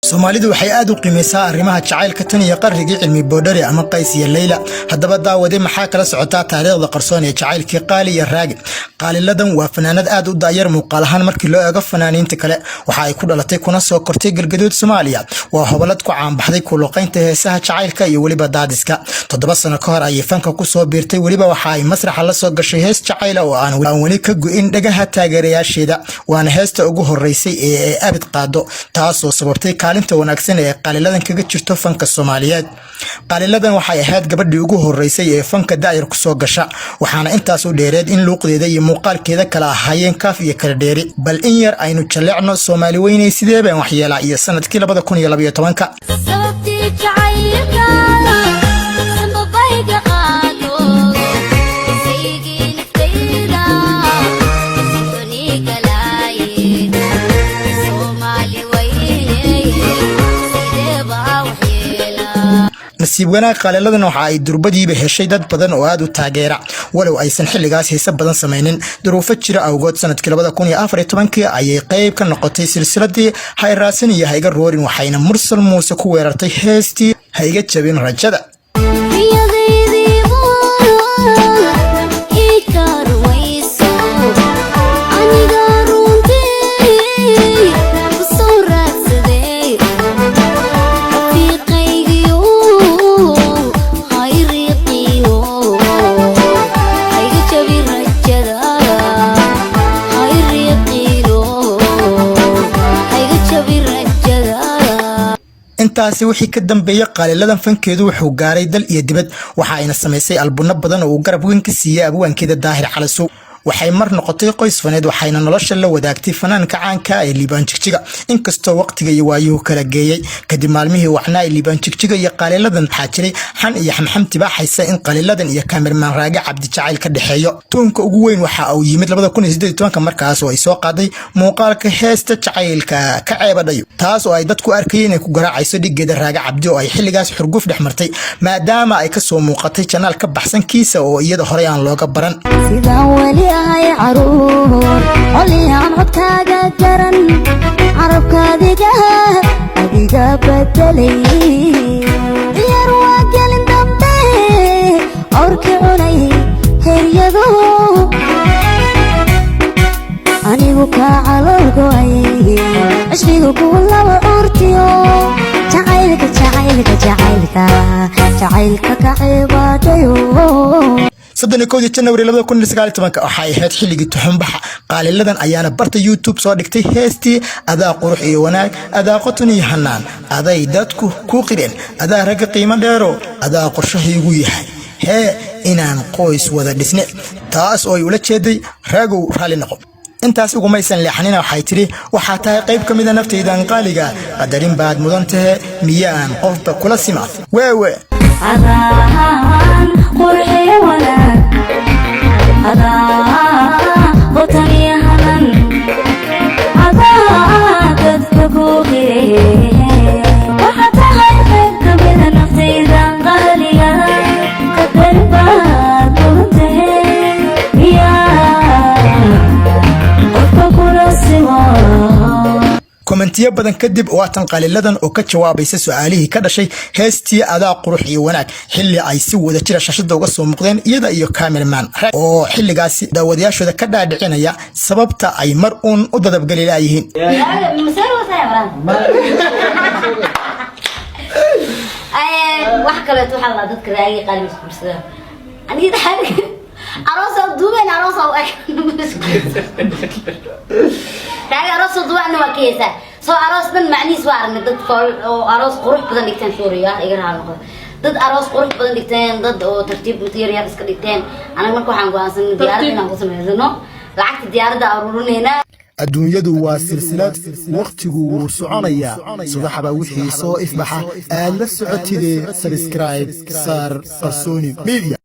Soomaalidu waxay aad u qiimaysaa arrimaha jacaylka tan iyo qarrigii Cilmi Boodhari ama Qays iyo Leyla. Haddaba daawade, maxaa kala socotaa taariikhda qarsoon ee jacaylkii Qaali iyo Raagi? Qaaliladan waa fanaanad aad u daayar muuqaal ahaan markii loo eego fanaaniinta kale. Waxa ay ku dhalatay kuna soo kortay Galgaduud, Soomaaliya. Waa hobalad ku caanbaxday kuluqaynta heesaha jacaylka iyo weliba daadiska. 7 sano ka hor ayay fanka kusoo biirtay. Weliba waxa ay masraxa la soo gashay hees jacayla oo aan weli ka go'in dhagaha taageerayaasheeda, waana heesta ugu horeysay ee ay abid qaado, taasoo sababtay kaalinta wanaagsan ee Qaaliladan kaga jirto fanka Soomaaliyeed. Qaaliladan waxay ahayd gabadhii ugu horeysay ee fanka daayar kusoo gasha, waxaana intaas u dheereed in luuqdeeda iyo muuqaalkeeda kala ahaayeen kaaf iyo kala dheeri. Bal in yar aynu jalleecno Soomaali Weyney Sidee Baan Waxyeelaa iyo sanadkii 2012-ka. Sababtii jacaylka sambabayga qaado, saygii naftayda sintonigalaaye, Soomaali weyney sidee baa waxyeelaa? Nasiib wanaag, Qaaliladan waxa ay durbadiiba heshay dad badan oo aad u taageera, walow aysan xilligaas heese badan samaynin duruufo jira awgood. Sanadkii 2014-kii ayay qayb ka noqotay silsiladii Hayraasan iyo Hayga Roorin, waxayna Mursal Muuse ku weerartay heestii Hayga Jabin Rajada. Riyadaydiiba ii kaarwayso, aniga runtii ku soo raadsaday, rafiiqaygiyo hayriiqiino, hayga jabi rajada, hayriiqiino, hayga jabi rajada. Intaasi wixii ka dambeeyey, Qaaliladan fankeedu wuxuu gaaray dal iyo dibad. Waxa ayna samaysay albunno badan oo uu garab weyn ka siiyey abwaankeeda Daahir Calasow. Waxay mar noqotay qoys faneed, waxayna nolosha la wadaagtay fanaanka caanka ee Liibaan Jigjiga, inkastoo waqtiga iyo waayuhu kala geeyey. Kadib maalmihii wacnaa ee Liibaan Jigjiga iyo Qaaliladan, waxaa jiray xan iyo xamxamti baaxaysa in Qaliiladan iyo kamermaan Raage Cabdijacayl ka dhexeeyo. Tuunka ugu weyn waxa uu yimid 2018-ka, markaas oo ay soo qaaday muuqaalka heesta jacaylka ka ceebadhayo, taas oo ay dadku arkayeen inay ku garaacayso dhigeeda Raage Cabdi, oo ay xilligaas xurguf dhex martay, maadaama ay kasoo muuqatay channel ka baxsan kiisa oo iyada horey aan looga baran. Sidaan weli ahay caruur coliyaan codkaaga garan, carabka adiga adiga bedelay, ciyaar waa gelin dambe awrkii cunay heryado, anigu kaa calool go'ay, cishqiga kuu laba curtiyo, jacaylka jacaylka jacaylka jacaylka ka ceebaadhayo. 31-dii Janawari 2019-ka waxay ahayd xilligii tuxunbaxa. Qaaliladan ayaana barta YouTube soo dhigtay heestii Adaa Qurux iyo Wanaag, Adaa Qoton iyo Hanaan, Aday Dadku Kuu Qireen, Adaa Ragga Qiimo Dheero, Adaa Qorshahaygu Yahay hee Inaan Qoys Wada Dhisne, taas oo ay ula jeeday "Raagow, raalli noqo." Intaas ugumaysan leexanina, waxay tidhi: "Waxaa tahay qayb ka mida naftaydan qaaliga, qadarin baad mudan tahe, miyaan qofba kula sima?" Weewe. Adaan qurxiyo wanaag, adaa qotaniyo hanan, adaa dadka kuu qireen, waxaa tahay qayb ka mida naftaydan qaaliga, qadarin baad mudan tahe, miyaa qofka kula simo? Komentiyo badan kadib, waatan Qaliiladan oo ka jawaabaysa su-aalihii ka dhashay heestii Adaa Qurux iyo Wanaag, xilli ay si wada jira shashada uga soo muuqdeen iyada iyo cameraman oo xilligaasi daawadayaashooda ka dhaadhicinaya sababta ay mar uun u dadabgeli laayihiin. Masar wasaya maraan. Wax kaleeto waxaa la dadka Raagi Qaali isguursadaan. Aniga aroos oo duubeen, aroos oo eg Raagi aroos oo duubeen waa ka heesaa. Soo aroos dhan macnihiis waa aragnay, dad fool oo aroos qurux badan dhigteen, sorry ah, iga raali noqdo, dad aroos qurux badan dhigteen, dad oo tartiib yar yar iska dhigteen. Anaga marka waxaan go'aansanay diyaaradda inaan ku samaysano, lacagta diyaaradda aruurinaynaa. Adduunyadu waa silsilad, wakhtigu wuu soconayaa, subaxba wixii soo ifbaxa aad la socotidee. Subscribe saar Qarsooni Media.